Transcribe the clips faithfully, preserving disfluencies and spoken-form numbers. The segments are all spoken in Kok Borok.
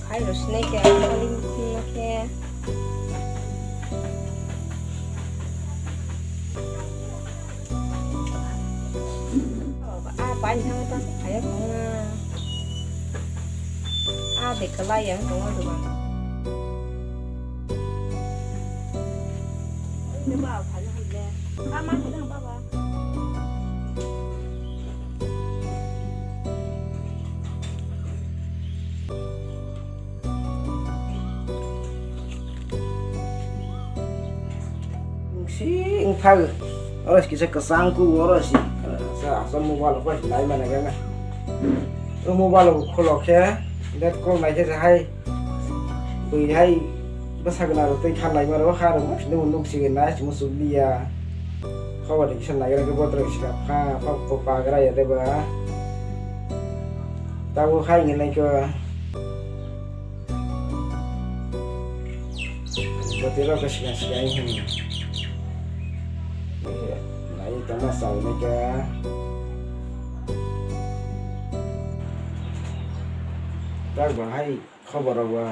Hai rw sinai khe, ani no khe. A pai thang ta phai ya khong na. A de kwlai yang tong o dugan. Ni ba phai ya le. A ma thang baba. Si wngthag, oro si kisa kwchang ku, oro si, sa asam mobile rok bai si nai mane gana. O mobile rok kholo khe, net call nai khe se hai, bui hai, bwsa gana rok tei kha nai maro kha rok, nung nuk si nai, si musuk liya. Khobor kisa nai gana khe botrok si ka pha, pha, pha, pagra ya deba. Tabuk hai ngenai khe. Bwtwi rok khe siya siya wng hini. Nai tongma chawinai khe. Tak bo hai khobor rok bo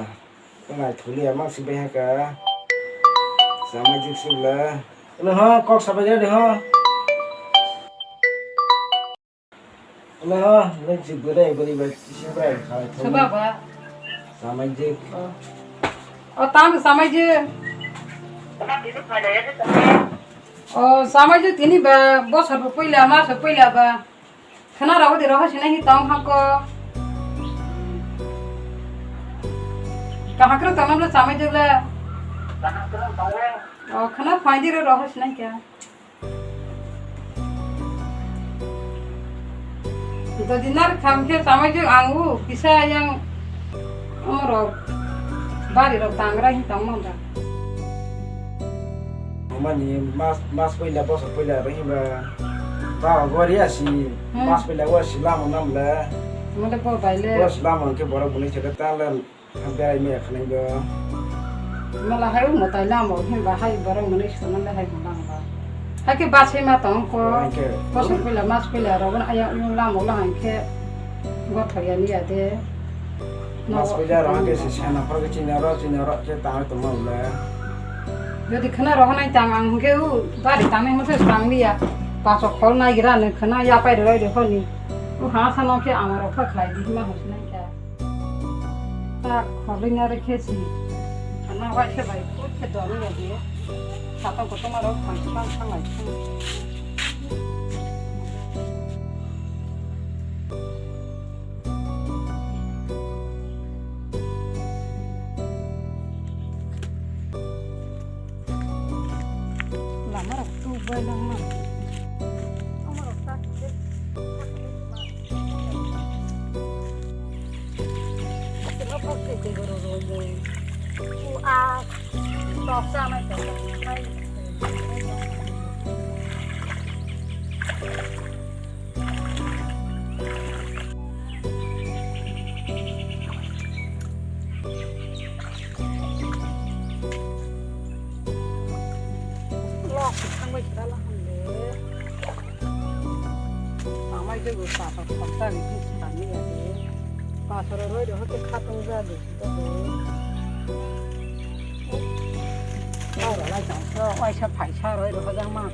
nai thulia mang si bai ha kha. Chamai jik sibla. Ano ha kok sabai de ho. Wngmano, nung si bwrwi, bwrwi bai kisa bwrwi khalai thangma. Soba ba? Samaijik. O. O, tamo samaijik. O, samaijik tini ba, bosor bo puila, mas bo puila ba. Khana rao de roha sinai hi tong hako. Kahakro tong namlo samaijik le. O, khana phaidi ro roha sinai kya. Jodi nar kham khe chamai jwk ang u kisa yang omorok bari rok tangra hin tong manda. Mani mas, mas puila, bosor puila ro hinba ba gori asi. Hmm. Mas puila wa silam namla. Mole bo baile. Wa silam ke borok buni chede talen. Berai maya khanai bo. Mala hai wngma tai lama o hinba hai borok mwnwi swtang le hai bo lama ba. Hai khe bachai ma tong ko. Hai khe. Bosor puila mas puila rok no ayang yung lama o lahai khe gothok ya ni ya de. Mas puila rok hai khe se sena phor khe chini oro chini oro khe tang tong ma le. Jodi khna rok hanai tang ang hwnkhe u bari tang nai mo se tang li ya. Paso khol nai gira nai khna ya pai roi de honi. U ha sa no khe ama rok kha khlai di ma hos nai khe. Ta khorlwina rwkhe si. Ano waisa bai kut khe dol wngya di. Satung kutung aro phang phang thanglai thung. Lama rok tu bai langma. Ama rok ta khe. Lok thangbai sira la hande. Amai de go papa khorta ri ki sami ya de. Pasara roi de hote khatong ja de sita de. Ora lai chang so, waisa phaisa roi de hojang ma.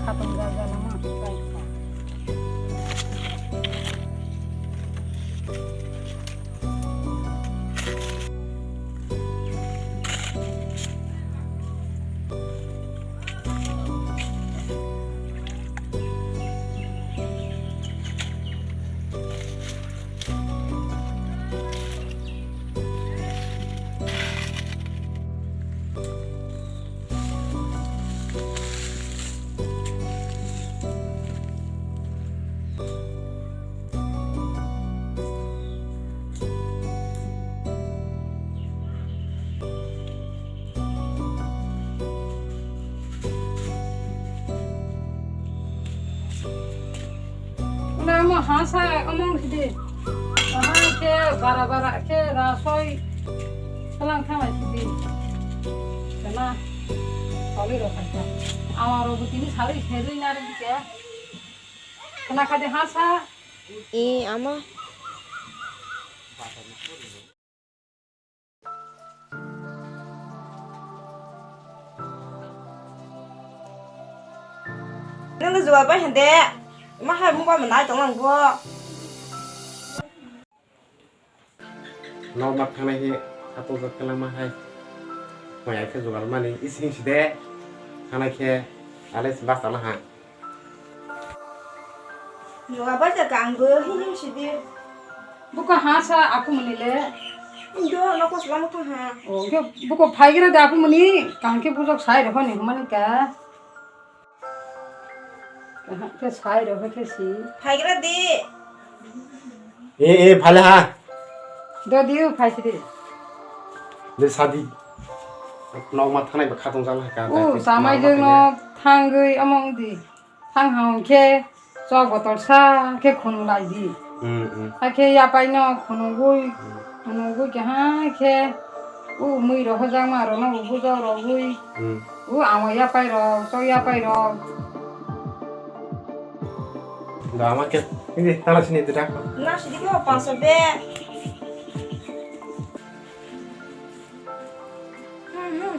Khatong ja ja na ma, kai kha. Wala omo ha sa omo sidi. Aha khe bara bara khe rasoi salang thanglai sidi. Kana sali rok kha. Ama rok butini sali sedi nari khe. Kana kade ha sa. E ama. Nang jual bai hande. Ma hai mobile ma nai tong lang bo. Nok ma thangnai khe khatung jak kwlangma hai. Maya khe jugal mani ising side. Thangnai khe ale basta la ha. Jugal bai jak ang bo him him sidi. Buka ha sa aku muni le. Indo nok ko slam ko ha. O ke buka phaigira da aku muni kaham khe bujok sai rokho ni mani ka. Aha, khe sai rw khe si. Phaigra di. E, e, phale ha. Do diu phai si di. De sadi. Nok ma thanai ba khatung jala ka. U, samai jeng no thangwi among di. Thang hang khe chok botol sa khe khunu lai di. Hmm, hmm. Hakhe yapai no khunugwi, hmm, khunugwi khe hai khe u mui rok hojakma rok no u bujok rogwi. Hmm. U amo yapai rok, chok yapai rok. Da ama khe, ini tala sini tidak. Na sidi ko panso be. Hmm, hmm.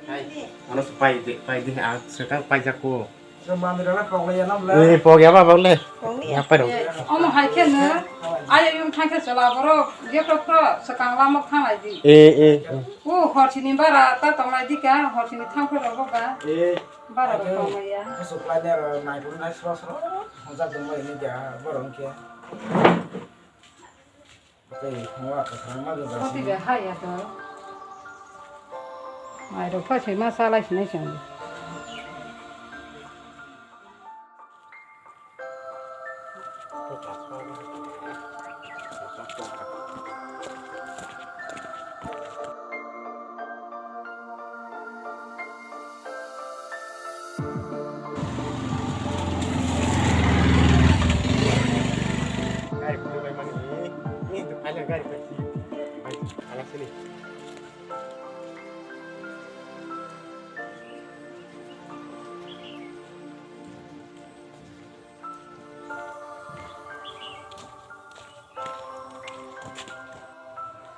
Hai, ano pai de, pai de, ah, sekarang pai jako. Ni pok ya ba bole. Pok ni ya. Ya pai dong. Omo hai khe no. Ayo yung thang khe chwla borok. Ye pro pro sakang lama thang lai di. E, e, e. O horsi ni bara ta tong lai di ka, horsi ni thang pro rogo ba. E. Bara ro tong lai ya. Kesu plan ya nai pun nai sro sro. Hoja dong lai ni ja borong khe. Tei thangma kwchangma dwda. Khoti sini. Be hai ya to. Mai rok pha sima salai sinai chang. Gari phaibai mani, ni to phaila gari phai si, phai phala sini.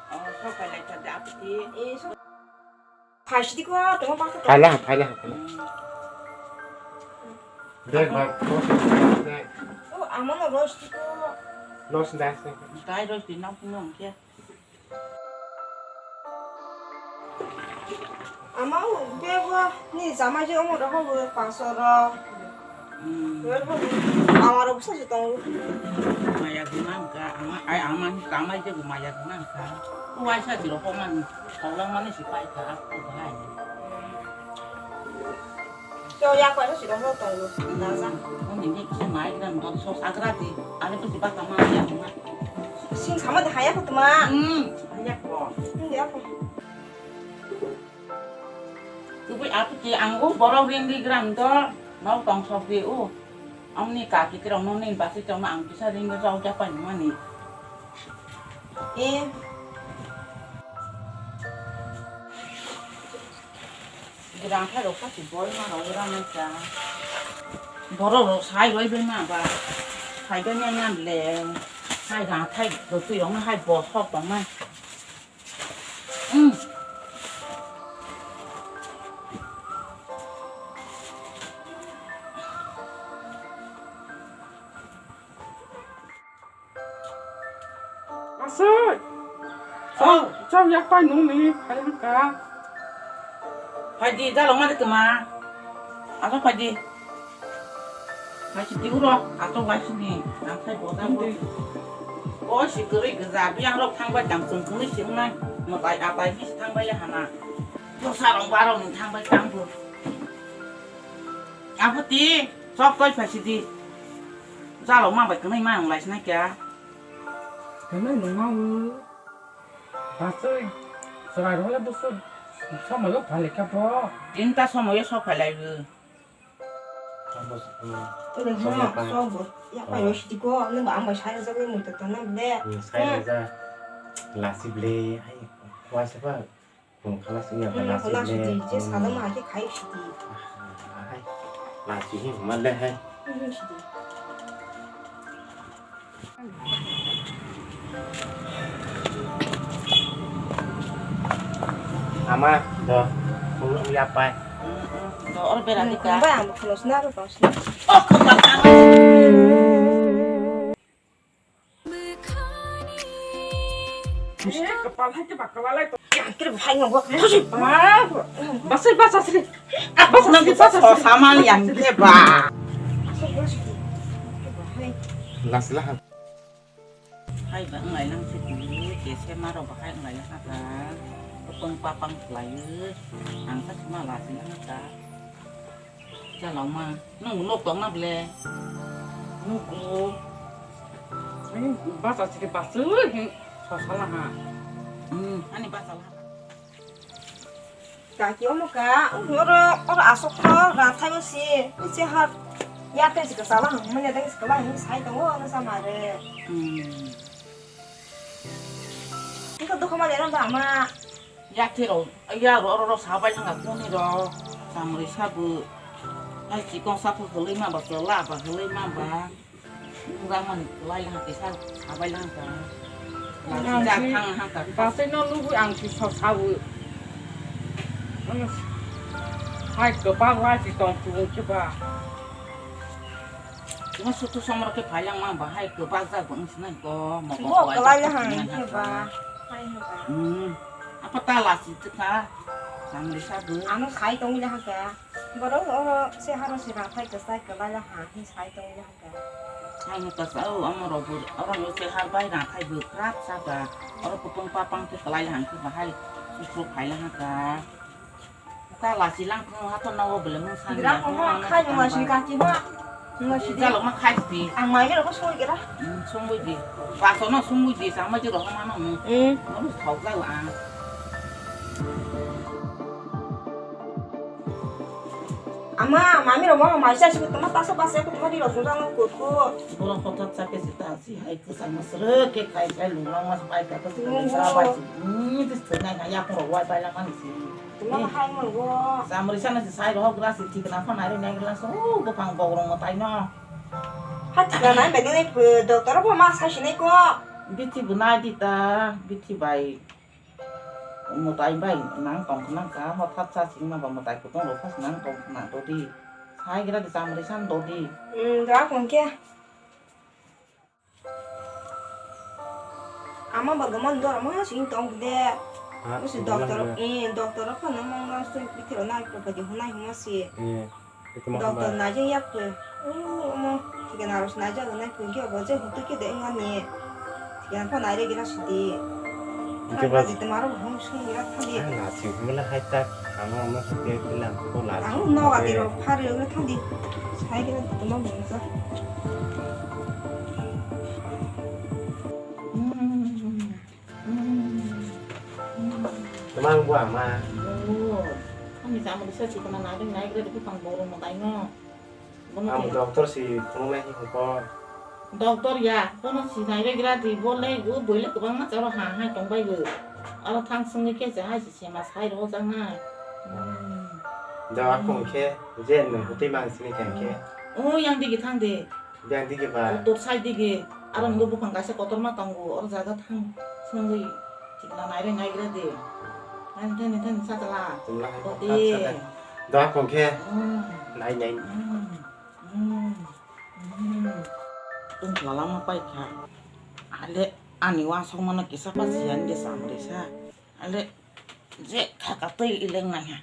Oh, sok phailai kha da, aphuti. Eh, sok. Phaisidi ko, tongma bangkha. Phaila, phaila, phaila. Bag ba, bag. Oh, amo no rosti ko. Rosti das. Dai rosti na puno ke. Ama bag o ni jamai je omo roho bo paso ro. Hmm. Wer ho. Ama ro busa je tongo. Maya gunang ka, ama, ai, ama ni jamai je maya gunang ka. Uaisa je roho man. Tolong mani si pai ka aku bahai. Yo ya koi si roho tong lu. Daja. Oni ni si mai dan don so sagra di. Ani tu si baka ma ya ma. Sing sama de haya ko tuma. Hmm, haya ko. Hmm, ya ko. Kubui aku ti ang u borok ring di gram to. Mau tong sok di u. Ang ni kaki ti rong no ni basi tong ang bisa ring do jauh japai mani. Eh. Grang khe rok kasi bol ma rok gram ta. Borok rok sai roi bai ma ba. Sai bai ma ya le. Hai grang thai rok twi rok hai bo sok tong ma. Hmm. Asoi. Chau, chau yak pai nung ni phai ka. Phai di, jalong ma de tuma. Asok phai di. Phai si di uro, asok phai si ni. Nang phai bo ta bo. Hindi. O si kwrwi gwja, biyang rok thang bai tang chwng chwngwi si wngnai. Mwtai atai bi si thang bai ya hana. Dosa rok ba rok ni thang bai tang bo. Apo ti, sok koi phai si di. Jalong ma bai kwnwi ma ang lai sinai kya. Kwnwi nung ma o. Basui, chwrai rok le busu somoi o phai lai kha bo. Tinta somoi o sok phai lai bo. Tamo, hmm. Tole somoi ha, pa. Sok bo. Ya pa yo sidi ko, nung ba ang bai sai jagwi mui to tanam de. Hmm, sai ja. Lasi ble, ai, wa se pa. Kung khala sini apa? Hmm, nasi khala le, sidi, je hmm. Salam aja kai sidi. Ah, hai. Nasi hi male hai. Hmm, sidi. Ama, do, kung ya pai. Hmm, hmm, do, Oro bera di ka. Bai ang khulosna ro tong sna. Oh, khulosna. Kiri bhai ngo. Basai basa sri. Basa sri, basa sri. Samal yang ke ba. Lasila. Hai ba ngai lang sri, kese maro ba hai ngai lang ka. Pung papang lai. Ang ka ma lasila ka. Chalokma, nwng nok tongna ble? Nugo. Ani basa siri basui hin sosala ha. Hmm, ani basa la. Kaki omo ka, oro, oro asok to, ra thai si, isi ha, ya te si ka sala ha, manya dai si ka la, sai tongo, ano sama re. Hmm. Iko dukho ma le ram ba ma. Yaktwi rok, ya ro, ro, ro, sabai thangkha kuni rok. Samri sabu. Hai chikon sabu hului ma ba, chwla ba hului ma ba. Nungjakmani kwlai lang kisa sabai lang ka. Ang jak si thang hang ka. Basai no lubu ang si so sabu. Hai kwbang lai si tong chubung kiba. Tuma sutu somro ke phailang ma bahai kwbak jak bo wngsinai ko, mokol bo kwlai le hang khe ba. Hai hang ba. Hmm. Apa tala si teka. Samri sabu. Ano sai tong le hang ka. Boro oro se haro se rathai kwsai kwlai le hang hi sai tong le hang ka. Hai hang ka sa o amo ro bu oro no se har bai rathai bu krap sa ba. Oro kupung papang ke kwlai le hang khe bahai. Susu phailang hang ka. Ta lasi lang thung ha to nogo bele mung san. Gira ya, ko ma khai mung lasi kaki ma. Mung lasi di. Jalo ma khai di. Ang mai gira ko sungui gira. Hmm, sungui di. Baso no sungui di, sama jiro ma no. Hmm. Mo thok jalo ang. Ama, mami ro mo mai sa si ko tama tasa basa ko tama di ro sung jalo ko ko. Bola kothak sa ke si ta si hai ko sa ma sre ke khai khai lu ma ma pai ka ko si. Nungo. Bai si. Hmm, dis tu nai na ya ko ro wai pai la ma ni si. Tuma hai mo go. Samri sana si sai rohok gra si thik na phone ari nai gra so bupang bogrong mo tai no. Ha thik na nai bedi nai phu doctor pho ma sai sinai ko. Bithi bu nai di ta, bithi bai. Mo tai bai nang tong khna ka, hothat sa sing ma ba mo tai kutong ro phas nang tong khna do di. Sai gra di samri san do di. Hmm, ga kon ke. Ama borgomon dor ama sing tong de. Ha, usi doctor, eh, doctor phano mong nang sui pitiro nai ko padi hunai huma si. Eh, itu mah doctor nai jeng yak pe. Oh, omo, tiga narus nai jeng nai ko ge bo je hutu ke de ngani. Tiga pho nai re gira sidi. Itu ba di temaro hum sung gira thali. Ah, nasi humela hai tak, ama ama sute bilang ko la. Ang no ga di ro phari gira thali. Sai gira di temaro hum sa. Tamang bu ama. Oh, kami sama bisa sih kena nari naik dari tukang borong mau tanya. Bono ang kaya doctor si phunuknai hi hwnkhe. Doctor ya, bono si nai bai gra di, bo le, o boi le kwbangma charo ha hai tong bai bo. Aro thang sungwi khe se hai se sema sai rw jak nai. Hmm. Da akung khe je nwng hwtwi mang sini khe. O yang digi thang de. Yang digi ba. O tor sai digi. Aro nungbo buphang kaisa kotorma tongo, oro jaga thang sungwi. Thikna nai bai nai gra de. Thani, thani, thani, satla. Tumla hai. O de. Satla. Da akung khe. Hmm. Nai, nai. Hmm. Hmm. Hmm. Tungkla lama paikha. Ale ani uansukmano kisa pa siyani de samrisa. Ale je khaka twi ileng naiha.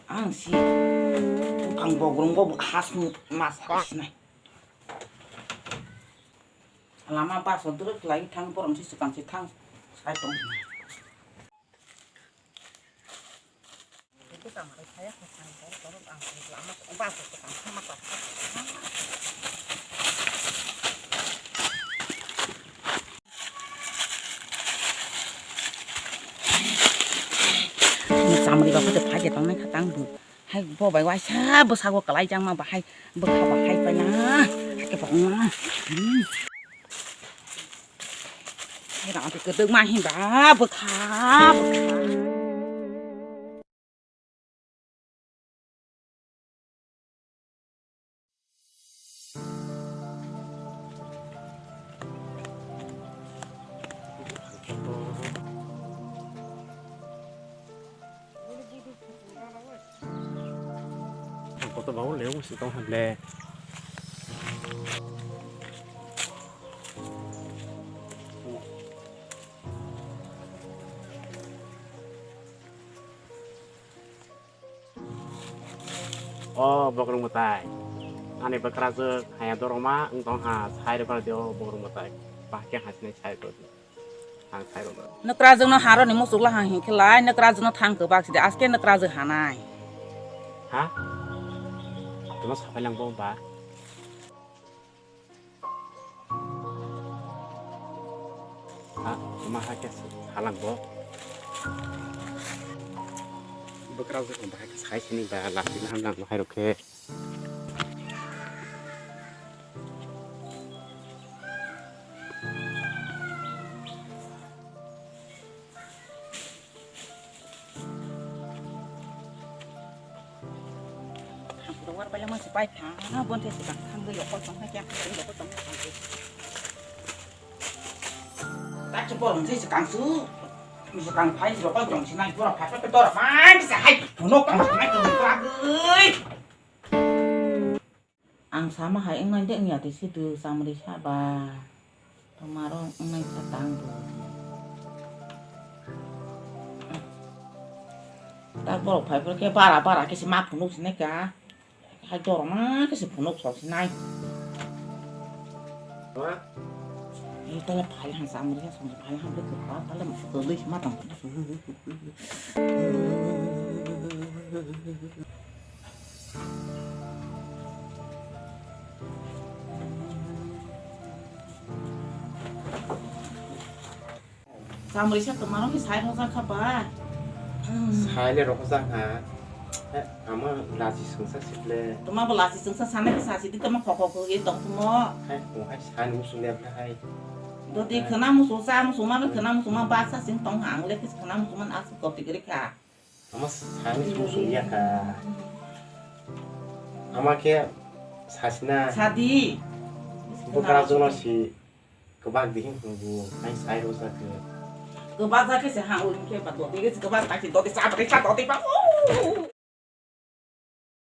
Ang si buphang bogrong bo hasni mas hasnai. Lama bus o dwrwk lai thang borom si swkang si thang sai tong. Chamri ba phate phai de tongnai kha tang bu. Hai bo bai waisa bwsago kwlai jang ma bahai bwkha bahai paina. Hai ke bong na. Hmm. Hai rang te kwdwk ma hin ba bwkha bwkha. To babu leo musi tong hable. O bokrok mwtai, ani bwkrajwk haya doroma wng tong ha, sai rwkha di o bokrok mwtai, bahai khe hasinai sai rwkha di, ang sai rwkha. Nokra jwkno haroni muchuk lahang hinkhe lai, nokra jwkno thang kwbak sidi, aske nokra jwk hanai. Ha? Tuma sapai lang bo ba? Ha, tuma ha khe halang bo. Bwkrajwk no bahai khe sai sini ba, lachina hamlang bo hai rok khe. Tang kudu war paila mansi pai tha, bon the sikang thang de yokol tong ha kya thang de yokol tong ha. Ta ki bolong se sikang su. Sikang phai yokol tong sinai bora phai phai dora phai se hai. Bono kang sinai tong kra gui. Ang sama hai wngnai de wngya twi se do chamri sa ba. Tomaro wngnai kha tang bo. Ta borok phai phai khe bara bara khe se ma phunuk sinai kha. Hai doroma khe se phunuk sok sinai. Wa? Ni tala phai han chamri ha song phai han de kha tala toloi ma tong. Chamri sa tongmano khe sai rojak kha ba. Sai le rojak ha. He, ama lachi sungsa sitle. Toma bo lachi sungsa sana khe sasi di toma khokho khe tong tumo. Hai, o hai sai nung sung le hai. Dodi khana musu sa musu ma khana musu ma ba sa sing tong ang le kis khana musu man asu koti gri kha. Ama sani sung sung ya kha. Ama khe sasina. Sadi. Bwkra jono si kwbak di hwn bu ai sai ro sa khe. Kwbak ja khe se ha ul khe ba dodi khe kwbak ta khe dodi sa ba sa dodi ba.